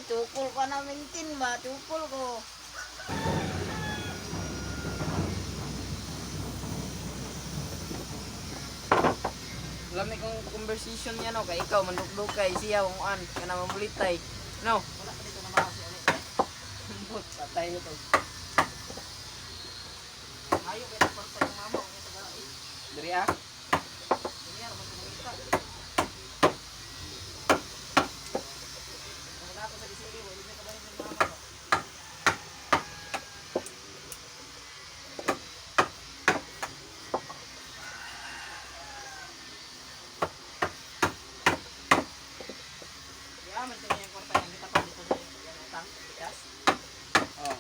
Tukol pa namin tin ba? Tukol ko. Lami kong conversation niya no kay ikaw mandukdukay siya kung an kana mamulitay. No. Wala pa dito na maasi ulit. Ambot patay nito. Ayo kay na yung mama kung ito ba. Diri ah. Diri ah, magkumita. Wala ako sa disiri, wala siya kabahin ng mama ba. Ya, man tingin yung kwarta yang kita pa dito sa yung utang bigas. Oh,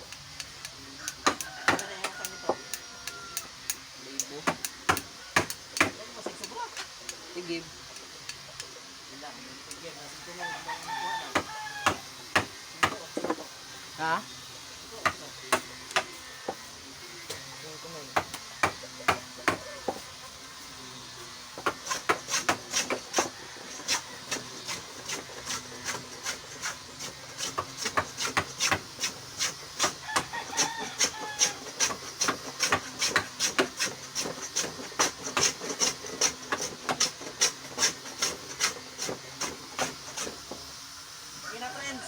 Ano na yung utang nito? libo. Yan mo sig sobra. Tigib. Wala, sige, nasa tumong ang kuha na. Cinco, cinco. Ha? Cinco, cinco. 5,000. Sige na, friends.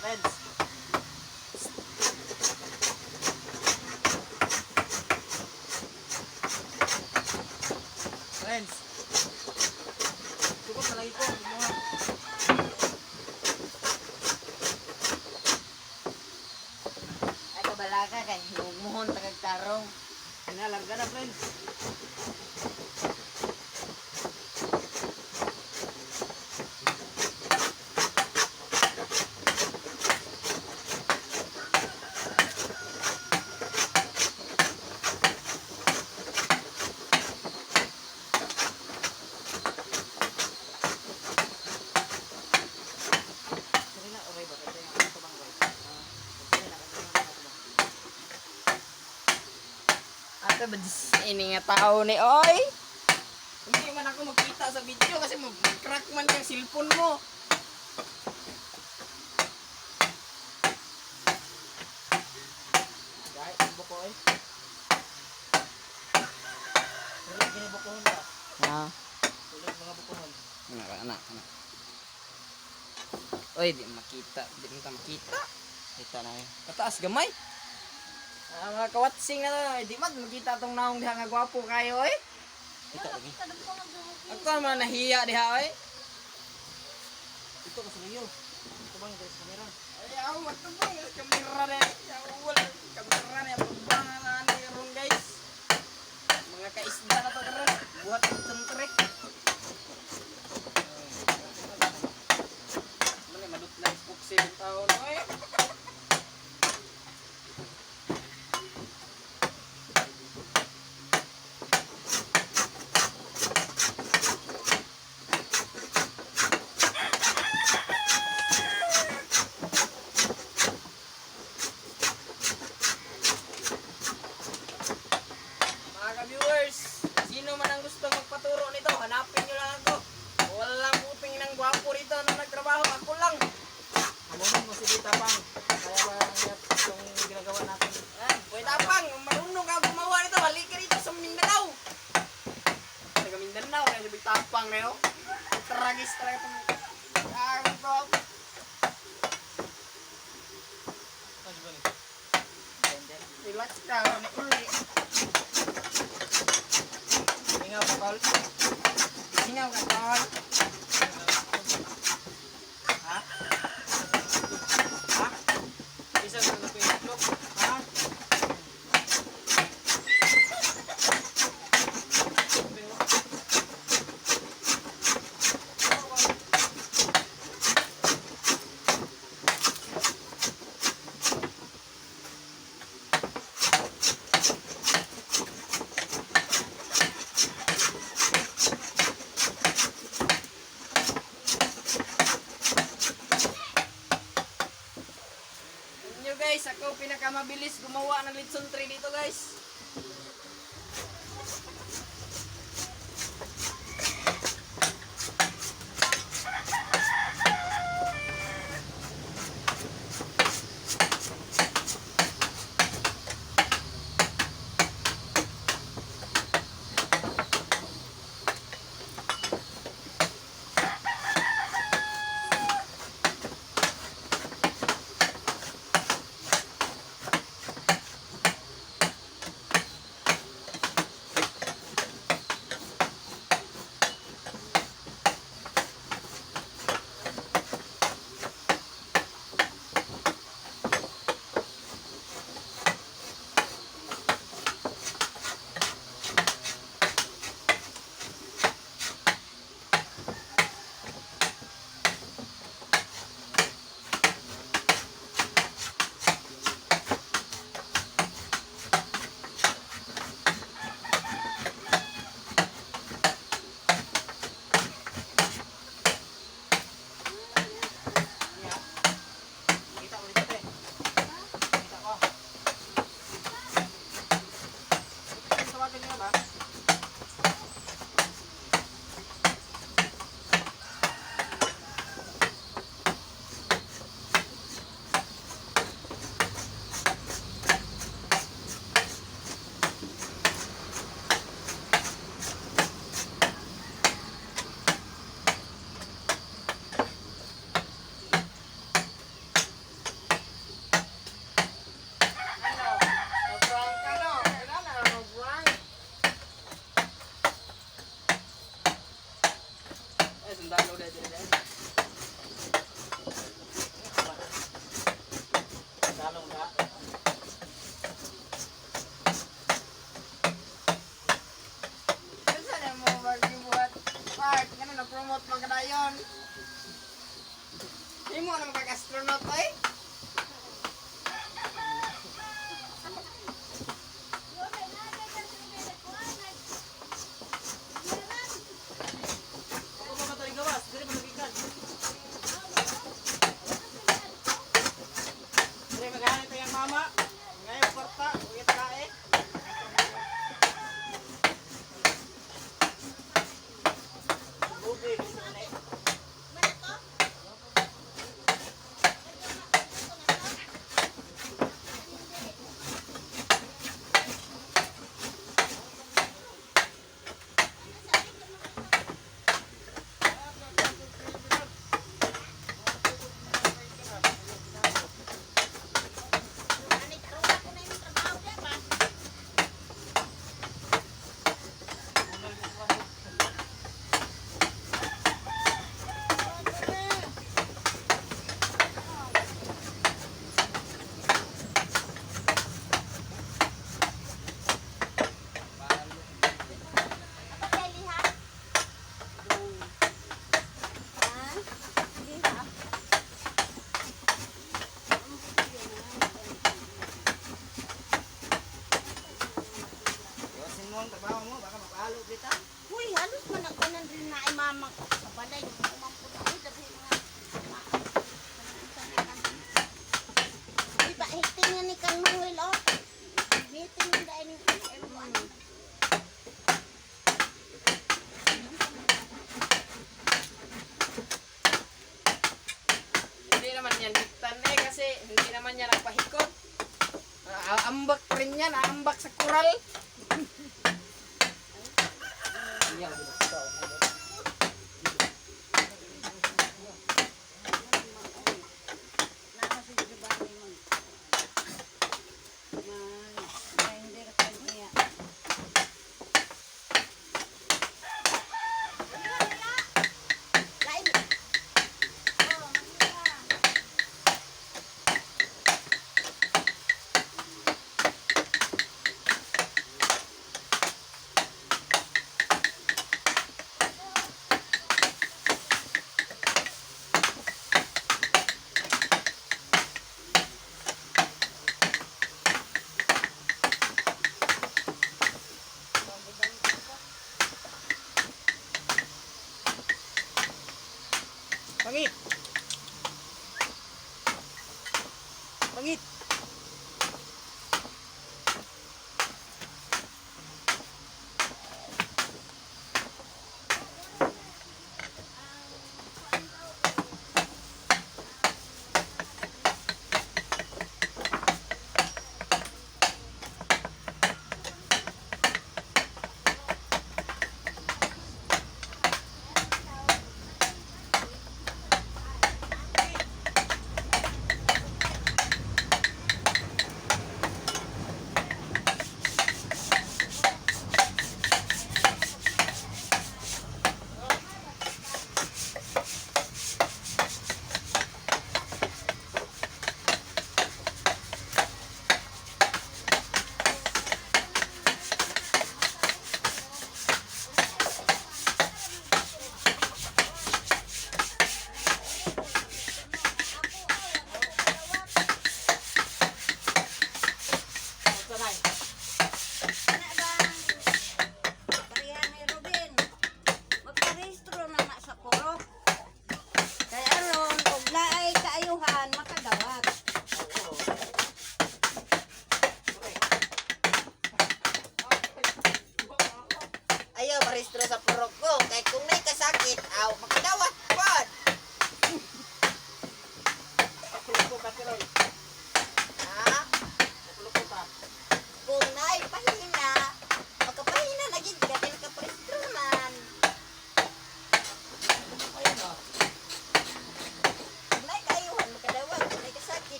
Friends. Friends. Cukup na lagi ko. Gumawa. Ay, kabalaka kay hugmuhon tagag tarong. Sige na, larga na, friends. Sige na, okay ba? Ito yung ano to bang, Roy? Ah, sige na, ito yung ano to bang. Ate ba dis ini nga tao ni oy. Hindi man ako magkita sa video kasi mag-crack man yung cellphone mo. Dahil, ang buko eh. Tulog ginibukuhon ba? Ha? Tulog mga bukuhon. Anak, anak, anak. Oy, di makita, di mo ta makita. Kita na eh. Pataas gamay. Ah, mga kawatsing na to, eh, di man makita tong naong diha nga gwapo kayo oy. Kita lagi. Ako man nahiya diha oy. Ito kasi Leo. Ito bang guys kamera? Ay, ako matubang sa kamera na. Ako wala kamera na tubang na ani ron guys. Mga kaisda na to karon. Buhat ng sentrek. Mali madutlan sa puksi ng tao no eh. Mga ka-viewers, sino man ang gusto magpaturo nito, hanapin nyo lang ako. Walang puting ng gwapo rito na nagtrabaho, ako lang. Hamunin mo si Tita Pang. Kaya ba itong ginagawa natin? Ah, Boy Tapang, marunong ka gumawa nito, halika rito sa Mindanao. Taga Mindanao, kaya si Boy Tapang na yun. Tragis talaga itong... Ah, ito. Blender. Relax ka, may uli. Hingaw ka, Paul. Singaw ka, tol. Ha? Ha? Isa sa nato yung itlog. Ha? Inyo guys, ako pinakamabilis gumawa ng litson tree dito guys. Sundalo dahil dili dahil. Salong ka. Unsa na mo magbuhat? Park, ngano na promote man kadayon? Imo na magkag-astronaut eh. Ako mga tayo gawas, dili mo nagikan. Dili maghanap tayo ang mama. Ngayon kwarta, uyat ka eh. Bubi, gusto na eh. Yosin mo ang trabaho mo, baka mapalo kita. Uy, halos man ako nandun na ay mama ko sa balay. Umampun ako, daghi mga. Uy, ba, hiting nga ni Kan Manuel, oh. Meeting nga dahil yung ano. Hindi naman yan hiktan eh kasi hindi naman yan nagpahikot. Ah, ambak rin yan, ambak sa kural. Nasa si Giovanni mo. Mag-grinder ka niya. Lain. Oh, manila. Pangit. Pangit.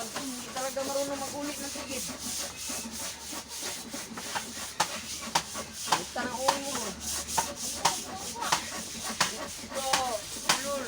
Anton, hindi talaga marunong mag-uli ng tigit. Ito ng ulo mo. Ito, ulol.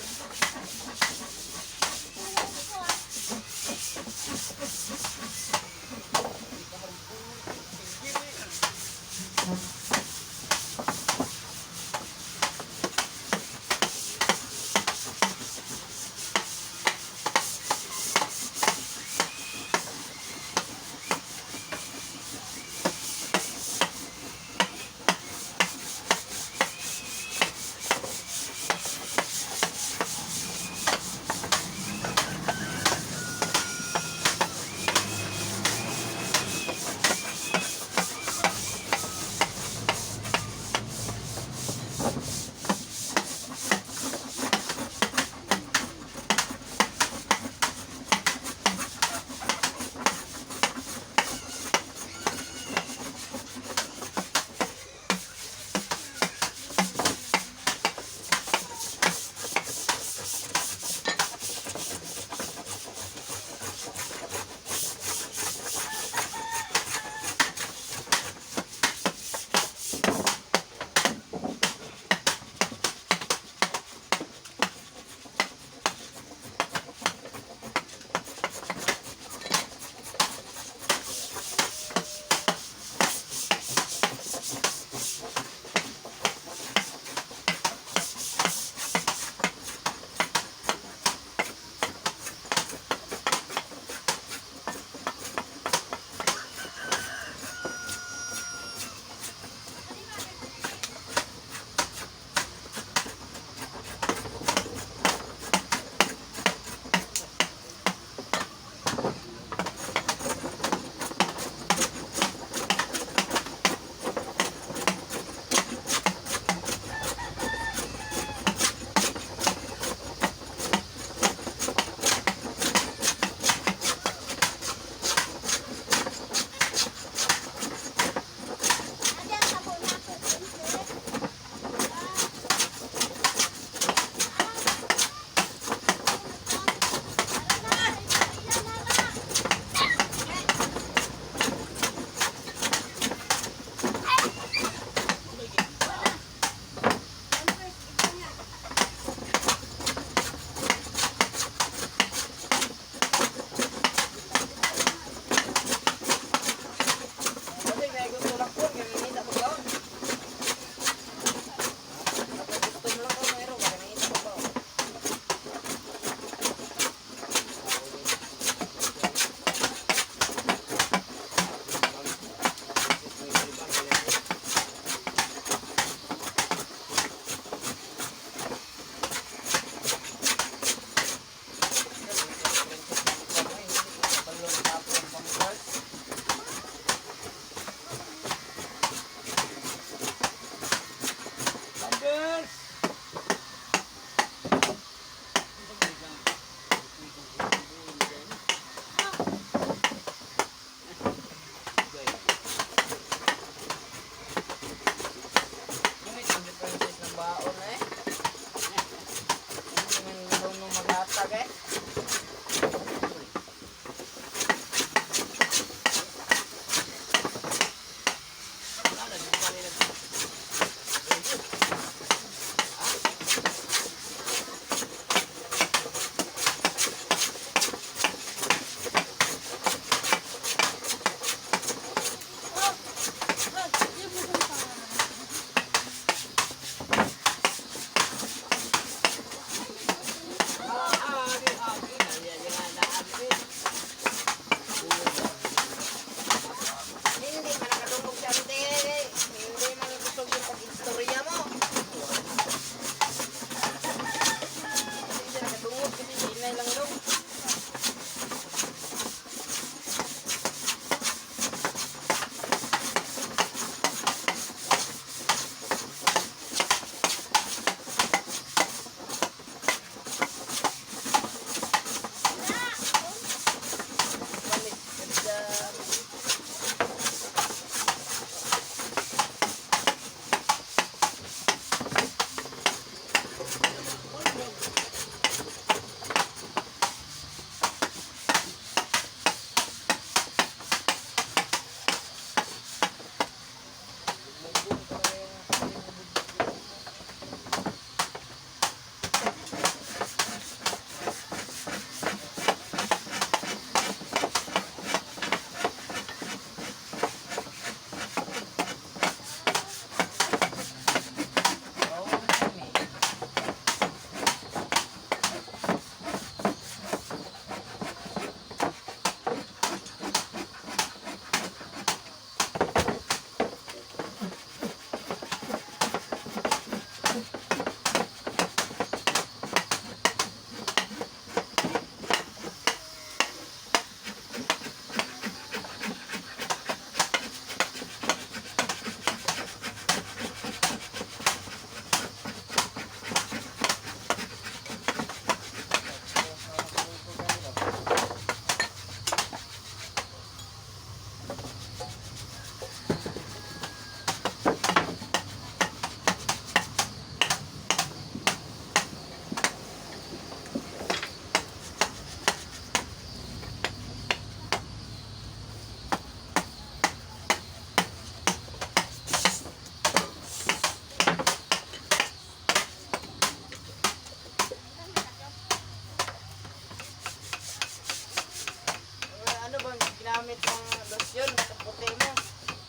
Ginagamit mong lotion, sa puti mo.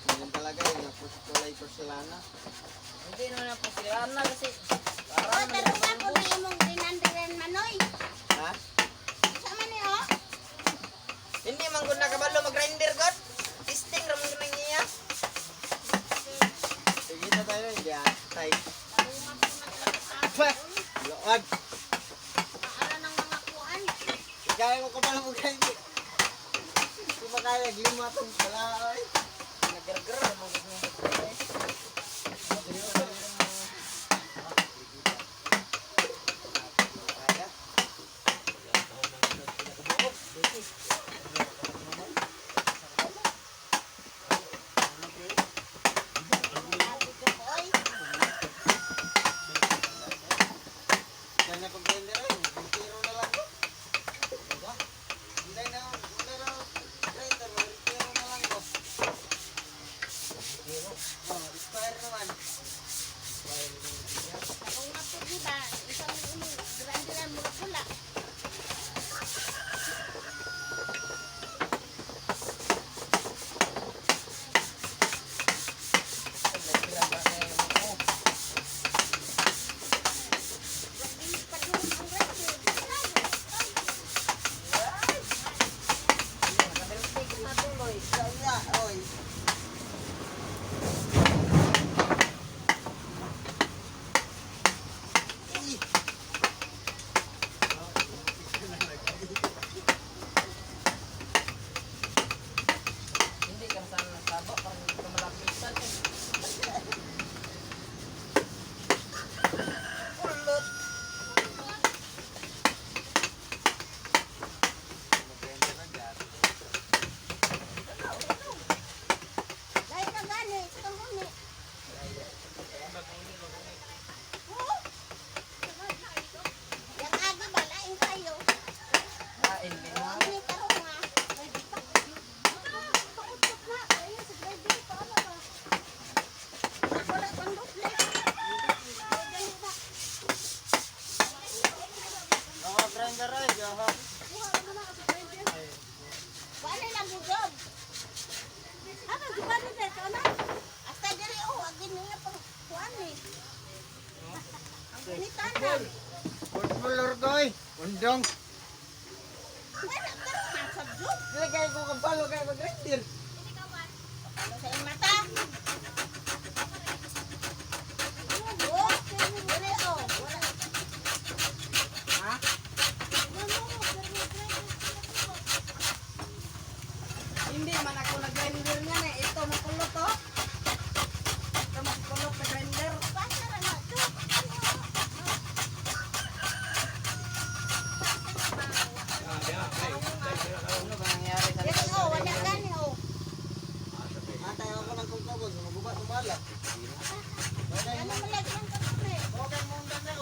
Ganyan talaga yung kulay porcelana. Hindi naman ang porcelana kasi Oh, parang tarungan ko na imong ginandiran manoy. Ha? Sa man ni oh. Hindi man gud nakabalo mag-grinder god. Testing ra man gud nang iya. Sige na tayo, hindi ah. Tay. Tarungan ko na Pah! Load! Paara ng mga kuan. Kaya mo ka pala mag-grinder. Kumakaya, lima itong pala. Ay. Nagargar mo gud mo. Kaya? Ate ko oy. Kaya na pag-grinder ay, magtiro na lang ko. Diba? Hindi na, hindi na, grinder, magtiro na lang ko. Oh, expire naman. Tarungan ko di ba? Isang imong grandiran mo pula. Dili pa doon ang grinder. Kaya, oy. Uy! Hindi ka sana nasaba para hindi ka malapitan. Eh. Kulot. Mag-grinder na dyan. Dahil ka gani, sa kami. Oh. Yang aga ba lain kayo? Kain din Oh, mo. ang ni tarunga. Ay, di pa. Pakutok na. Ayun, sa grinder pa ano ba? Wala pang doble. Ay, gani ba? Ako, grinder ay, gaha. Kuha mo na sa grinder. Wala lang gugod. Apa gubano dahil ka na? Hasta diri oh, agin niya pang kuan ni. Ang gunitan na. Purple orgoy. Undong. Wala tarunga sa jud. Dili kayo ko kabalo kayo mag-grinder. Sa iyong mata. Oh, diri oh, wala. Ha? Hindi man ako nag-grinder niyan eh. Ito makulot oh. Ito makulot na grinder. Basta ra na to. Ano ba nangyari sa Diri oh, wala gani oh. Atay ako ng kungkabon, maguba tumala. Ah,